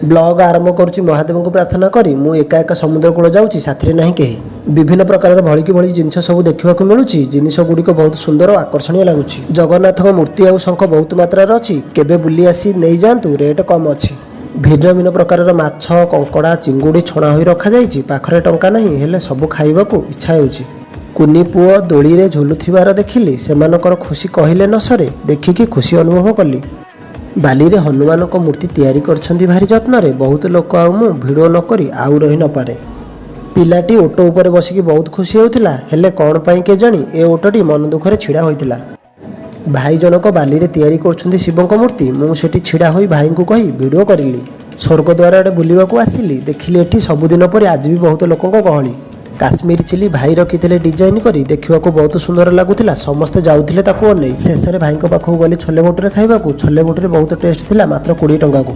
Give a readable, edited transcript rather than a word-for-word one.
Blog ଆରମ୍ଭ କରୁଛି ମହାଦେବଙ୍କୁ ପ୍ରାର୍ଥନା କରି। ମୁଁ ଏକା ଏକା ସମୁଦ୍ର କୂଳ ଯାଉଛି, ସାଥିରେ ନାହିଁ କେହି। ବିଭିନ୍ନ ପ୍ରକାରର ଭଳିକି ଭଳି ଜିନିଷ ସବୁ ଦେଖିବାକୁ ମିଳୁଛି। ଜିନିଷ ଗୁଡ଼ିକ ବହୁତ ସୁନ୍ଦର ଓ ଆକର୍ଷଣୀୟ ଲାଗୁଛି। ଜଗନ୍ନାଥଙ୍କ ମୂର୍ତ୍ତି ଆଉ ଶଙ୍ଖ ବହୁତ ମାତ୍ରାରେ ଅଛି। କେବେ ବୁଲି ଆସି ନେଇଯାଆନ୍ତୁ, ରେଟ୍ କମ୍ ଅଛି। ଭିନ୍ନ ଭିନ୍ନ ପ୍ରକାରର ମାଛ, କଙ୍କଡ଼ା, ଚିଙ୍ଗୁଡ଼ି ଛଣା ହୋଇ ରଖାଯାଇଛି। ପାଖରେ ଟଙ୍କା ନାହିଁ, ହେଲେ ସବୁ ଖାଇବାକୁ ଇଚ୍ଛା ହେଉଛି। କୁନି ପୁଅ ଦୋଳିରେ ଝୁଲୁଥିବାର ଦେଖିଲି। ସେମାନଙ୍କର ଖୁସି କହିଲେ ନ ସରେ। ଦେଖିକି ଖୁସି ଅନୁଭବ କଲି। ବାଲିରେ ହନୁମାନଙ୍କ ମୂର୍ତ୍ତି ତିଆରି କରିଛନ୍ତି ଭାରି ଯତ୍ନରେ। ବହୁତ ଲୋକ ଆଉ ମୁଁ ଭିଡ଼ିଓ ନ କରି ଆଉ ରହି ନପାରେ। ପିଲାଟି ଓଟ ଉପରେ ବସିକି ବହୁତ ଖୁସି ହେଉଥିଲା। ହେଲେ କ'ଣ ପାଇଁ କେଜାଣି ଏ ଓଟଟି ମନ ଦୁଃଖରେ ଛିଡ଼ା ହୋଇଥିଲା। ଭାଇ ଜଣକ ବାଲିରେ ତିଆରି କରୁଛନ୍ତି ଶିବଙ୍କ ମୂର୍ତ୍ତି। ମୁଁ ସେଠି ଛିଡ଼ା ହୋଇ ଭାଇଙ୍କୁ କହି ଭିଡ଼ିଓ କରିଲି। ସ୍ୱର୍ଗଦ୍ୱାର ଆଡ଼େ ବୁଲିବାକୁ ଆସିଲି। ଦେଖିଲି ଏଠି ସବୁଦିନ ପରି ଆଜି ବି ବହୁତ ଲୋକଙ୍କ ଗହଳି। କାଶ୍ମୀର ଚିଲି ଭାଇ ରଖିଥିଲେ ଡିଜାଇନ କରି, ଦେଖିବାକୁ ବହୁତ ସୁନ୍ଦର ଲାଗୁଥିଲା। ସମସ୍ତେ ଯାଉଥିଲେ ତାକୁ ଅନେଇ। ଶେଷରେ ଭାଇଙ୍କ ପାଖକୁ ଗଲି ଛୋଲେ ଭଟୁରେ ଖାଇବାକୁ। ଛୋଲେ ଭଟୁରେ ବହୁତ ଟେଷ୍ଟ ଥିଲା, ମାତ୍ର 20 ଟଙ୍କାକୁ।